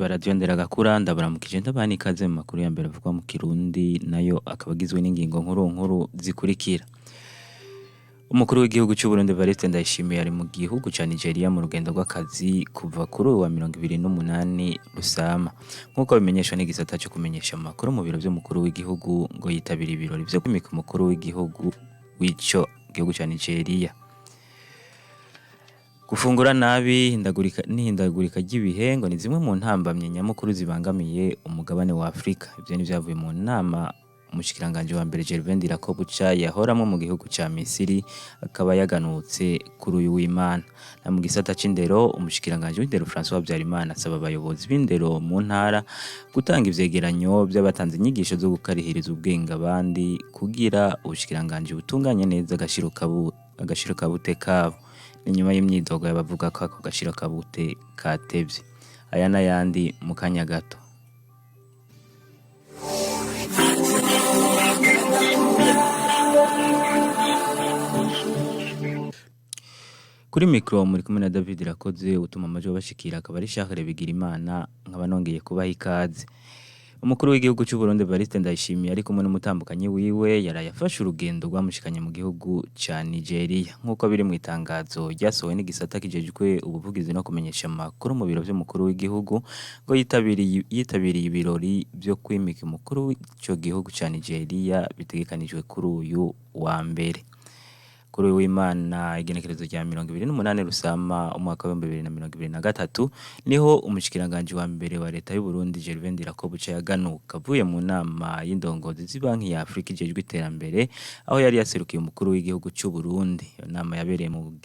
Bakunzi ba radiyo Nderagakura, ndabaramukije, ndabaha n'ikaze mu makuru ya mbere avugwa mu Kirundi, nayo akaba agizwe n'ingingo nkuru nkuru zikurikira. Umukuru w'igihugu c'u Burundi Evariste Ndayishimiye ari mu gihugu ca Nigeria mu rugendo rw'akazi kuva kuri uyu wa 28 Rusama. Nk'uko bimenyeshwa n'igisata co kumenyesha amakuru mu biro vy'umukuru w'igihugu, ngo yitabira ibirori vyo kwimika umukuru w'igihugu w'ico gihugu ca Nigeria. Gufungura nabi n'ihindagurika ry'ibihe ngo ni zimwe mu ntambamye nyamukuru zibangamiye umugabane wa Afrika. Ivyo nivyavuye mu nama umushikiranganji wa mbere Gervais Ndirakobuca yahoramwo mu gihugu ca Misiri, akaba yaganutse kuri uyu w'Imana. Na mu gisata c'indero, umushikiranganji w'indero François Habyarimana asaba abayobozi b'indero mu ntara gutanga ivyegeranyo vy'abatanze inyigisho zo gukarihiriza ubwenge abandi, kugira ubushikiranganji butunganye neza agashiro kabute kabo. Ni nyuma y'imyidogo y'abavuga ko ako gashiro kabute katevye. Aya n'ayandi mu kanya gato. Kuri mikro muri kumwe na David Irakoze, utuma amajwi abashikira akaba ari Charles Bigirimana, nkaba nongeye kubaha ikaze. Umukuru w'igihugu c'u Burundi Evariste Ndayishimiye ari kumwe n'umutambukanyi wiwe yaraye afashe urugendo rwamushikanye mu gihugu ca Nigeria. Nk'uko biri mu itangazo ryasohowe n'igisata kijejwe ubuvugizi no kumenyesha amakuru mu biro vy'umukuru w'igihugu, ngo yitabiriye ibirori vyo kwimika umukuru w'ico gihugu ca Nigeria bitegekanijwe kuri uyu wa mbere. Kuri uyu w'Imana, igenekerezo rya 28 Rusama umwaka wa 2023, niho umushikiranganji wa mbere wa leta y'u Burundi Gervais Ndirakobuca yaganuka avuye mu nama y'indongozi z'ibanki ya Afrika ijejwe iterambere, aho yari yaserukiye umukuru w'igihugu c'u Burundi. Iyo nama yabereye mu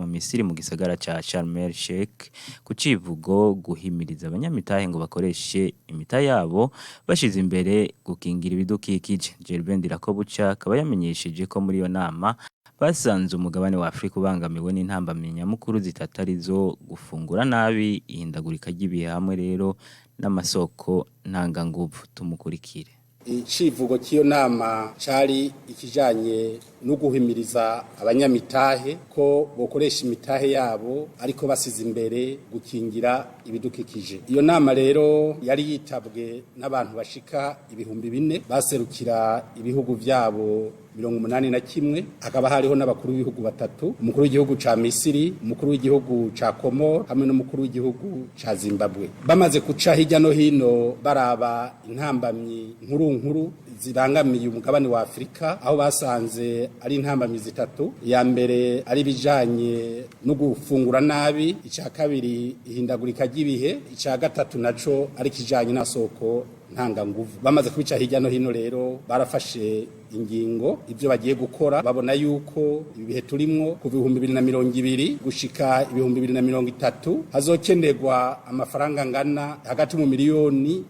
Misiri mu gisagara ca Sharm el Sheikh, ku civugo guhimiriza abanyamitahe ngo bakoreshe imitahe yabo bashize imbere gukingira ibidukikije. Gervais Ndirakobuca akaba yamenyesheje ko muri iyo nama basanze umugabane wa Afrika ubangamiwe n'intambamyi nyamukuru zitatu, arizo gufungura nabi, ihindagurika ry'ibihe hamwe rero n'amasoko ntanganguvu. Tumukurikire. Icivugo cy'iyo nama cari ikijanye no guhimiriza abanyamitahe ko bokoresha imitahe yabo ariko basize imbere gukingira ibidukikije. Iyo nama rero yari yitabwe n'abantu bashika 4000 baserukira ibihugu vyabo 81, hakaba hariho n'abakuru b'ibihugu batatu: umukuru w'igihugu ca Misiri, umukuru w'igihugu ca Komoro hamwe n'umukuru w'igihugu ca Zimbabwe. Bamaze kuca hirya no hino baraba intambamyi nkuru nkuru zibangamiye umugabane wa Afrika, aho basanze ari intambamyi zitatu: iya mbere ari ibijanye no gufungura nabi, ica kabiri ihindagurika ry'ibihe, ica gatatu naco ari kijanye n'asoko ntanganguvu. Bamaze kubica hirya no hino rero, barafashe ingingo ibyo bagiye gukora. Babona yuko ibihe turimwo kuva 2020 gushika 2030 hazokenerwa amafaranga angana hagati mu 1,3 miliyoni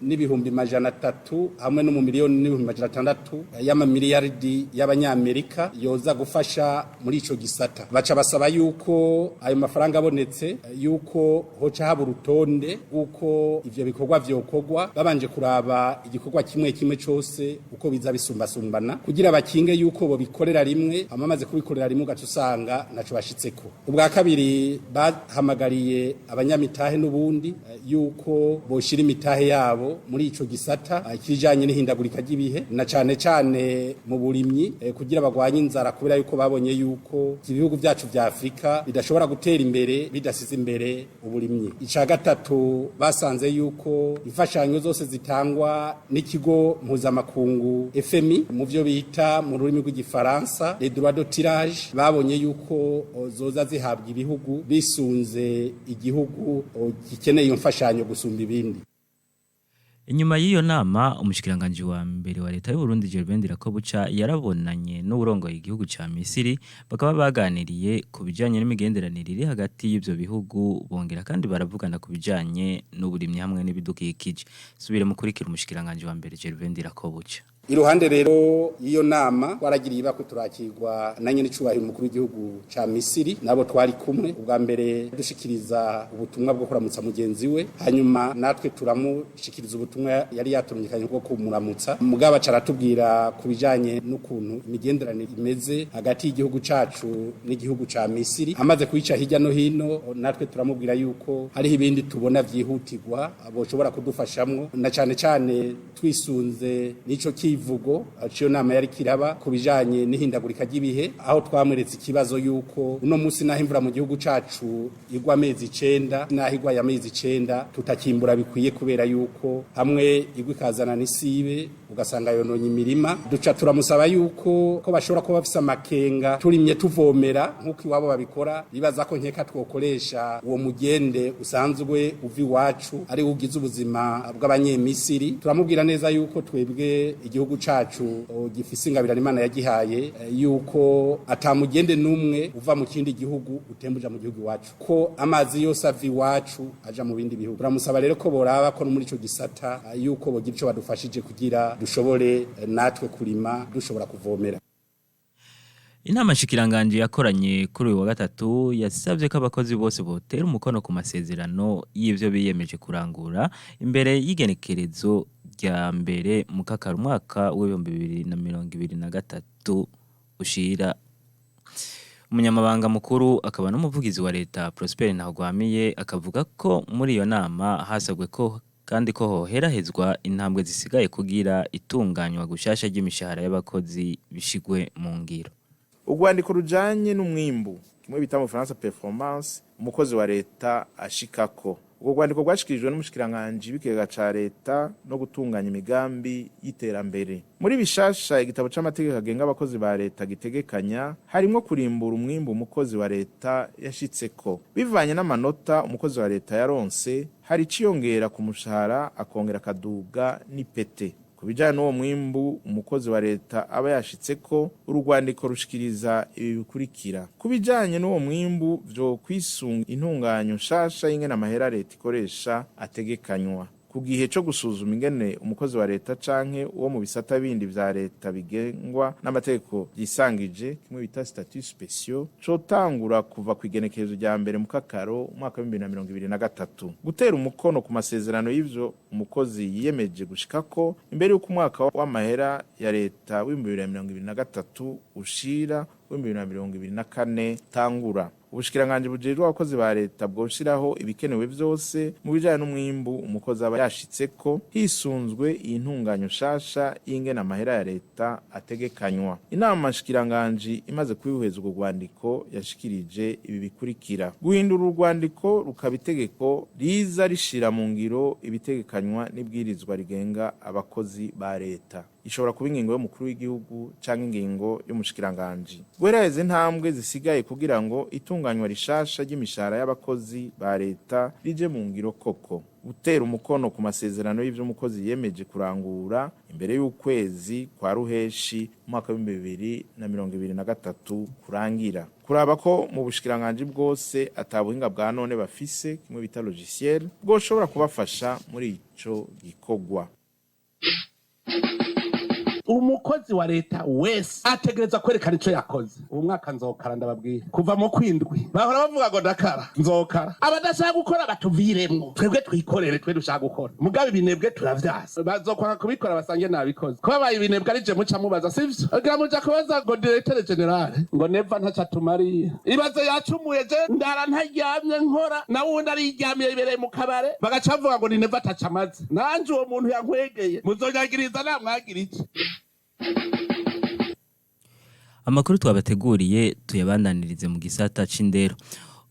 hamwe no mu 1,6 miliyoni y'amamiliyaridi y'abanyamerika yoza gufasha muri ico gisata. Baca basaba yuko ayo mafaranga abonetse, yuko hoca haba urutonde rw'uko ivyo bikorwa vyokorwa, babanje kuraba igikorwa kimwe kimwe cose uko biza bisumbasumbana, kugira bakinge yuko bo bikorera rimwe, amamaze kubikorera rimwe ugaca usanga naco bashitseko. Ubwa kabiri, bahamagariye abanyamitahe n'ubundi yuko boshira imitahe yabo muri ico gisata kijanye n'ihindagurika ry'ibihe, na cane cane mu burimyi, kugira bagwanye inzara, kubera yuko babonye yuko ibihugu vyacu vya Afrika bidashobora gutera imbere bidasize imbere uburimyi. Ica gatatu, basanze yuko imfashanyo zose zitangwa n'ikigo mpuzamakungu FMI, mu vyo bita mu rurimi rw'igifaransa les droits de tirage, babonye yuko zoza zihabwa ibihugu bisunze igihugu gikeneye iyo mfashanyo gusumba ibindi. Inyuma y'iyo nama, umushikiranganji wa mbere wa leta y'u Burundi Gervais Ndirakobuca yarabonanye n'uwurongoye igihugu ca Misiri, bakaba baganiriye ku bijanye n'imigenderanire iri hagati y'ivyo bihugu, bongera kandi baravugana ku bijanye n'uburimyi hamwe n'ibidukikije. Subire mukurikira umushikiranganji wa mbere Gervais Ndirakobuca. Iruhande rero y'iyo nama twaragiriye ibakwe turakirwa na nyene icubahiro umukuru w'igihugu ca Misiri, nabo twari kumwe ubwa mbere dushikiriza ubutumwa bwo kuramutsa mugenzi we, hanyuma natwe turamushikiriza ubutumwa yari yaturungikanye bwo kumuramutsa. Mugabo aca aratubwira ku bijanye n'ukuntu imigenderanire imeze hagati y'igihugu cacu n'igihugu ca Misiri. Amaze kuyica hirya no hino, natwe turamubwira yuko hariho ibindi tubona vyihutirwa boshobora kudufashamwo, na cane cane twisunze n'ico kivugo ciyo nama yari kiraba ku bijanye n'ihindagurika ry'ibihe, aho twamweretse ikibazo yuko uno munsi naho imvura mu gihugu cacu igwa amezi 9, naho igwa ya amezi 9 tutakimbura bikwiye, kubera yuko hamwe igwa ikazana n'isibe ugasanga yononye imirima. Duca turamusaba yuko ko bashobora kuba bafise amakenga turimye tuvomera nk'uko iwabo babikora, bibaza ko nkeka twokoresha uwo mugende usanzwe uva iwacu ari ugize ubuzima bw'abanyemisiri. Turamubwira neza yuko twebwe igihugu cacu gifise ingabirano Imana yagihaye, yuko atamugende n'umwe uva mu kindi gihugu utembuja mu gihugu iwacu, ko amazi yose ava iwacu aja mu bindi bihugu. Turamusaba rero ko boraba ko no muri ico gisata yuko bogira ico badufashije kugira dushobore natwe kurima dushobora kuvomera. Inama nshikiranganji yakoranye kuri uyu wa gatatu yasabye ko abakozi bose botera umukono ku masezerano y'ivyo biyemeje kurangura imbere y'igenekerezo rya mbere mu kakaro umwaka w'2023 ushira. Umunyamabanga mukuru akaba n'umuvugizi wa leta Prosper Ntagwamiye akavuga ko muri iyo nama hasabwe ko kandi ko hoherahezwa intambwe zisigaye kugira itunganywa gushasha ry'imishahara y'abakozi bishigwe mu ngiro. Urwandiko rujanye n'umwimbu, kimwe bita mu Faransa performance, umukozi wa leta ashikako. Urwo rwandiko rwashikirijwe n'umushikiranganji w'ikigega ca leta no gutunganya imigambi y'iterambere. Muri bishasha igitabo c'amategeko agenga abakozi ba leta gitegekanya, harimwo kurimbura umwimbu umukozi wa leta yashitseko. Bivanye n'amanota umukozi wa leta yaronse, hari iciyongera ku mushahara, akongera akaduga n'ipete. Ku bijyanye n'uwo mwimbu umukozi wa leta aba yashitseko, urwandiko rushikiriza ibi bikurikira: ku bijyanye n'uwo mwimbu vyo kwisunga intunganyo nshasha y'ingene amahera leta ikoresha ategekanywa, ku gihe co gusuzuma ingene umukozi wa leta canke uwo mu bisata bindi vya leta bigengwa n'amategeko vyisangije, kimwe bita statut spéciaux, cotangura kuva ku igenekerezo rya mbere mu kakaro umwaka w'2023. Gutera umukono ku masezerano y'ivyo umukozi yiyemeje gushikako imbere y'uko umwaka w'amahera ya leta w'2023 ushira w'2024 tangura. Ubushikiranganji bujejwe abakozi ba leta bwoshiraho ibikenewe vyose mu bijanye n'umwimbu umukozi aba yashitseko hisunzwe iyi ntunganyo nshasha y'ingene amahera ya leta ategekanywa. Inama nshikiranganji imaze kwihweza urwo rwandiko yashikirije ibi bikurikira: guhindura urwandiko rukaba itegeko riza rishira mu ngiro ibitegekanywa n'ibwirizwa rigenga abakozi ba leta, ishobora kuba ingingo y'umukuru w'igihugu canke ingingo y'umushikiranganji. Guheraheza intambwe zisigaye kugira ngo itunganywa rishasha ry'imishahara y'abakozi ba leta rije mu ngiro koko. Gutera umukono ku masezerano y'ivyo umukozi yemeje kurangura imbere y'ukwezi kwa ruheshi umwaka w'2023 kurangira. Kuraba ko mu bushikiranganji bwose atabuhinga bwa none bafise, kimwe bita logiciel, bwoshobora kubafasha muri ico gikorwa. Umukozi wa leta wese ategereza kwerekana ico yakoze. Ubu mwaka nzokara, ndababwira, kuva mu kwindwi bahora bavuga ngo ndakara, nzokara. Abadashaka gukora batuviremwo, twebwe twikorere, twe dushaka gukora. Mugabo ibinebwe turavyasa, bazokwanga kubikora basange nabikoze. Ko babaye ibinebwe ari je muca mubaza, sivyo? Ugira muja kubaza ngo directeur général ngo Neva ntaco atumariye. Ibaze yacumuye, je ndara ntaryamye nkora, na wundi ariryamiye yibereye mu kabare, bagaca bavuga ngo ni Neva ataco amaze. Nanje uwo muntu yankwegeye muzonyagiriza namwagira iki? Amakuru twabateguriye tuyabandanirize mu gisata c'indero.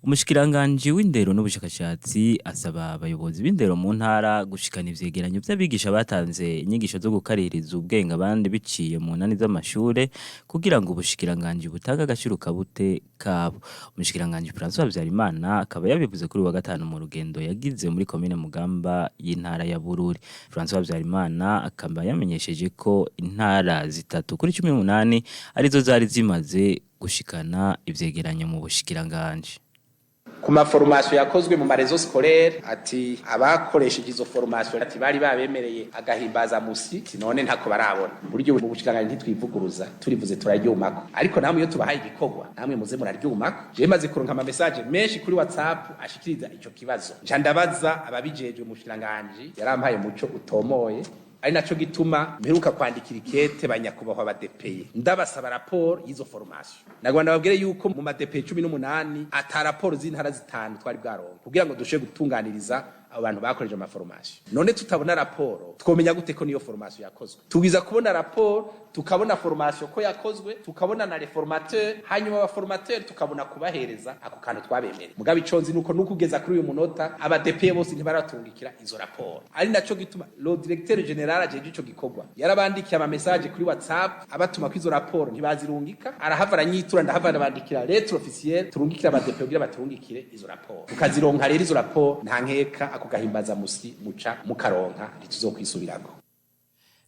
Umushikiranganji w'indero n'ubushakashatsi asaba abayobozi b'indero mu ntara gushikana ivyegeranyo vy'abigisha batanze inyigisho zo gukaririza ubwenge abandi biciye mu nani z'amashure, kugira ngo ubushikiranganji butange agaciro kabute kabo. Umushikiranganji François Habyarimana akaba yabivuze kuri uyu wa gatanu mu rugendo yagize muri komine Mugamba y'intara ya Bururi. François Habyarimana akaba yamenyesheje ko intara 3 kuri 18 arizo zari zimaze gushikana ivyegeranyo mu bushikiranganji. Ku ma formation yakozwe mu ma réseau scolaire, ati abakoresheje izo formation, ati bari babemereye agahimbaza musi, none ntako barabona. Buryo mu bushikiranganji ntitwivuguruza, turivuze turaryumako, ariko namwe iyo tubahaye igikorwa namwe muze muraryumako. Je maze kuronka ama message menshi kuri WhatsApp ashikiriza ico kibazo, nca ndabaza ababijejwe mu bushikiranganji, yarampaye umuco utomoye. Ari naco gituma mperuka kwandikira ikete banyakubahwa ba DPE, ndabasaba raporo y'izo formation. Nagomba ndababwire yuko mu ma DPE 18 ata raporo z'intara zitanu twari bwaronka kugira ngo dushobore gutunganiriza abo bantu bakoreje ama formation. None tutabona raporo twomenya gute ko niyo formation yakozwe? Tugiza kubona raporo, tukabona formation ko yakozwe, tukabona na les formateurs, hanyuma aba formateurs tukabona kubahereza ako kantu twabemereye. Mugabe ico nzi nuko nukugeza kuri uyu munota aba DPE bose ntibaratungikira izo raporo. Ari naco gituma le directeur général ajeje ico gikorwa yarabandikiye ama message kuri WhatsApp abatuma ko izo raporo ntibazirungika. Arahava aranyitura, ndahava ndabandikira lettre officielle turungikira aba DPE kugira baturungikire izo raporo. Tukazironka rero izo raporo, nta nkeka ako gahimbaza musi muca mukaronka, ntituzokwisubirako.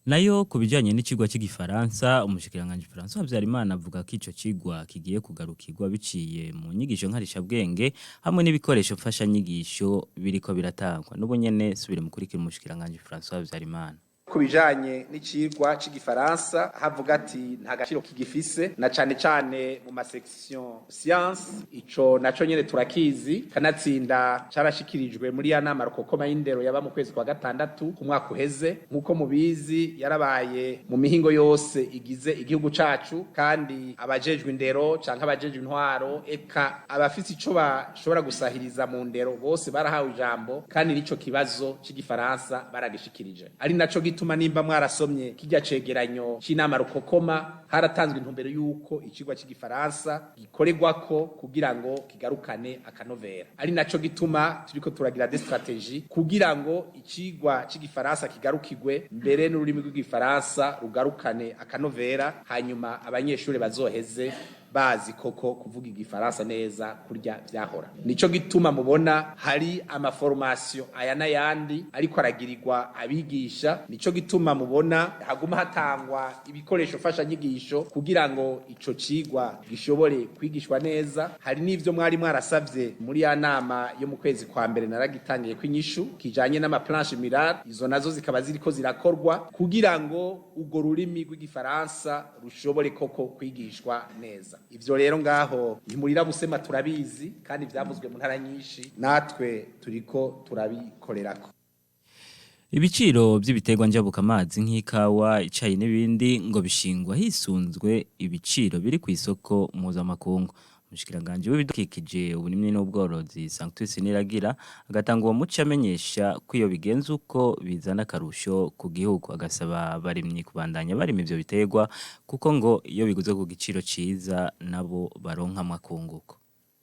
Nayo ku bijanye n'icigwa c'igifaransa, umushikiranganji François Habyarimana avuga ko ico cigwa kigiye kugarukirwa biciye mu nyigisho nkarishabwenge hamwe n'ibikoresho mfashanyigisho biriko biratangwa. N'ubu nyene subire mukurikira umushikiranganji François Habyarimana. Ku bijanye n'icigwa c'igifaransa, havuga ati nta gaciro kigifise na cane cane mu ma section science. Ico naco nyene turakizi, kanatsinda carashikirijwe muri ya nama rukokoma y'indero yaba mu kwezi kwa gatandatu ku mwaka uheze. Nk'uko mubizi, yarabaye mu mihingo yose igize igihugu cacu, kandi abajejwe indero canke abajejwe intwaro, eka abafise ico bashobora gusahiriza mu ndero bose barahawe ijambo, kandi n'ico kibazo c'igifaransa baragishikirije. Ari naco gituma nimba mwarasomye kijya cegeranyo c'inama rukokoma, haratanzwe intumbero y'uko icigwa c'igifaransa gikorerwako kugira ngo kigarukane akanovera. Ari naco gituma turiko turagira des stratégies kugira ngo icigwa c'igifaransa kigarukirwe, mbere n'ururimi rw'igifaransa rugarukane akanovera, hanyuma abanyeshuri bazoheze bazi koko kuvuga igifaransa neza kurya vyahora. Nico gituma mubona hari ama formation aya n'ayandi ariko aragirirwa abigisha. Nico gituma mubona haguma hatangwa ibikoresho mfashanyigisho kugira ngo ico cigwa gishobore kwigishwa neza. Hari n'ivyo mwari mwarasavye muri ya nama yo mu kwezi kwa mbere, naragitangiye ko inyishu kijanye n'ama planche murale. Izo nazo zikaba ziriko zirakorwa kugira ngo urwo rurimi rw'igifaransa rushobore koko kwigishwa neza. Ivyo rero ngaho ntimurira busema, turabizi kandi vyavuzwe mu ntara nyinshi, natwe turiko turabikorerako. Ibiciro by'ibiterwa njabukamazi nk'ikawa, icayi n'ibindi ngo bishingwa hisunzwe ibiciro biri ku isoko mpuzamakungu. Umushikiranganji w'ibidukikije, uburimyi n'ubworozi, Sanctus Niragira, agatanga uwo muco amenyesha ko iyo bigenze uko bizana akarusho ku gihugu, agasaba abarimyi kubandanya barima ivyo biterwa kuko ngo iyo biguze ku giciro ciza nabo baronkamwo akunguko.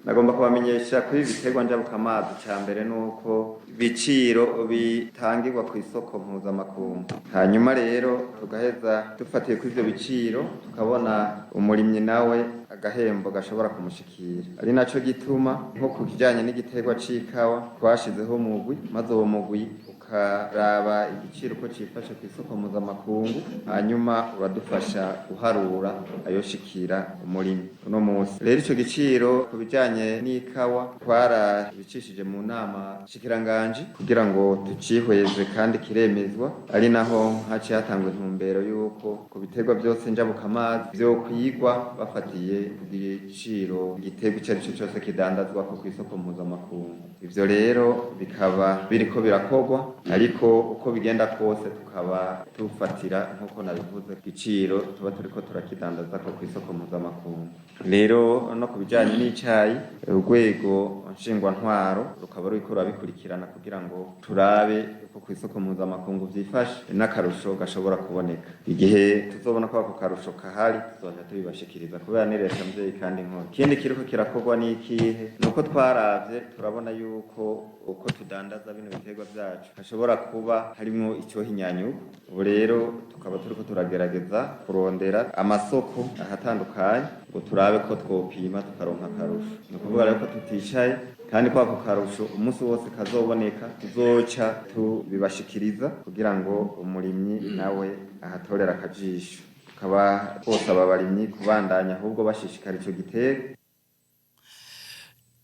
Nagomba kubamenyesha kuri ibi biterwa njabukamazi, cya mbere ni uko ibiciro bitangirwa ku isoko mpuzamakungu. Hanyuma rero tugaheza dufatiye kuri ivyo biciro, tukabona umurimyi nawe agahembo gashobora kumushikira. Ari naco gituma nko ku kijanye n'igiterwa c'ikawa twashizeho umugwi, maze uwo mugwi ukaraba igiciro uko cifashe ku isoko mpuzamakungu, hanyuma uradufasha guharura ayoshikira umurimyi uno munsi. Rero ico giciro ku bijanye n'ikawa twarabicishije mu nama nshikiranganji kugira ngo tucihweze, kandi kiremezwa. Ari naho haciye hatangwa intumbero y'uko ku biterwa byose njabukamazi vyokwigwa bafatiye ku giciro igiterwa ico ari cyo cyose kidandazwa ko kw'isoko mpuzamakungu. Ivyo rero bikaba biriko birakorwa, ariko uko bigenda kose tukaba tufatira, nk'uko nabivuze, igiciro tuba turiko turakidandaza ko kw'isoko mpuzamakungu. Rero no ku bijanye n'icayi, urwego nshingwantwaro rukaba ruriko rurabikurikirana kugira ngo turabe uko kw'isoko mpuzamakungu vyifashe n'akarusho gashobora kuboneka. Igihe tuzobona ko ako karusho kahari, tuzoca tubibashikiriza, kubera ni leta mvyeyi kandi nkuru. Ikindi kiriko kirakorwa ni ikihe? Ni uko twaravye turabona yuko uko tudandaza bino biterwa vyacu hashobora kuba harimwo icohinyanyuko. Ubu rero tukaba turiko turagerageza kurondera amasoko ahatandukanye ngo turabe ko twopima tukaronka akarusho. Ni ukuvuga rero ko tuticaye, kandi ko ako karusho umunsi wose kazoboneka tuzoca tubibashikiriza kugira ngo umurimyi nawe ahatorere akajisho. Tukaba twosaba abarimyi kubandanya ahubwo bashishikara ico giterwa.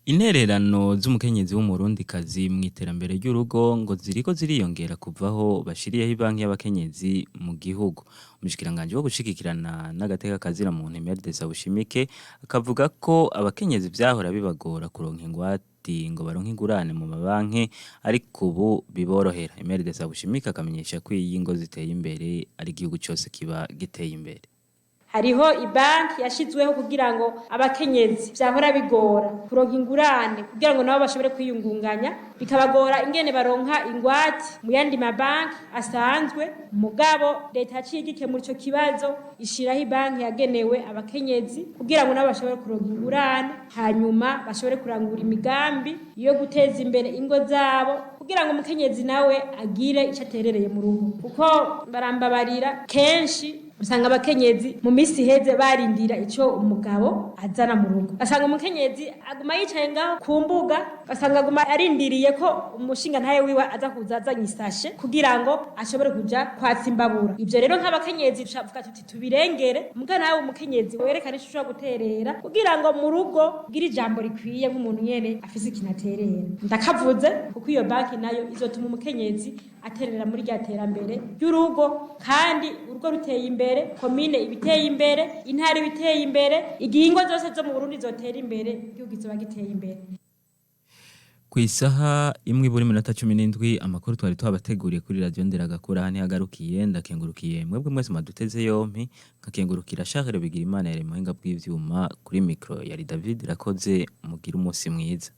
Intererano z'umukenyezi w'umurundikazi mu iterambere ry'urugo ngo ziriko ziriyongera kuvaho bashiriyeho ibanki y'abakenyezi mu gihugu. Umushikiranganji wo gushigikirana n'agateka kazira muntu Emeride Sabushimike akavuga ko abakenyezi vyahora bibagora kuronka ingwate ngo baronke ingurane mu mabanki ariko ubu biborohera. Emeride Sabushimike akamenyesha ko iyo ingo ziteye imbere ari igihugu cose kiba giteye imbere. Hariho ibanki yashizweho kugira ngo abakenyezi vyahora bigora kuronka ingurane kugira ngo nabo bashobore kwiyungunganya, bikabagora ingene baronka ingwate mu yandi mabanki asanzwe. Mugabo leta yaciye igikemura ico kibazo, ishiraho ibanki yagenewe abakenyezi kugira ngo nabo bashobore kuronka ingurane, hanyuma bashobore kurangura imigambi yo guteza imbere ingo zabo, kugira ngo umukenyezi nawe agire ico aterereye mu rugo. Kuko barambabarira, kenshi usanga abakenyezi mu minsi iheze barindira ico umugabo azana mu rugo, asanga umukenyezi aguma yicaye ngaho ku mbuga, asanga aguma arindiriye ko umushinga ntaye wiwe aza kuza azanye isashe kugira ngo ashobore kuja kwatsa imbabura. Ivyo rero nk'abakenyezi tuvuga tuti tubirengere, muga nawe umukenyezi werekane ico ushobora guterera kugira ngo mu rugo ugire ijambo rikwiye nk'umuntu nyene afise ikintu aterera. Ndakavuze kuko iyo banki nayo izotuma umukenyezi aterera muri rya terambere ry'urugo, kandi urugo ruteye imbere, komine ibiteye imbere, intara ibiteye imbere, igihe ingo zose zo mu Burundi zotera imbere, igihugu kizoba giteye imbere. Ku isaha imwe ibura iminota 17, amakuru twari twabateguriye kuri radiyo Nderagakura hano ihagarukiye. Ndakengurukiye mwebwe mwese mwaduteze yompi, nkakengurukira Charles Bigirimana yari muhinga bw'ivyuma. Kuri micro yari David Irakoze. Mugira umunsi mwiza.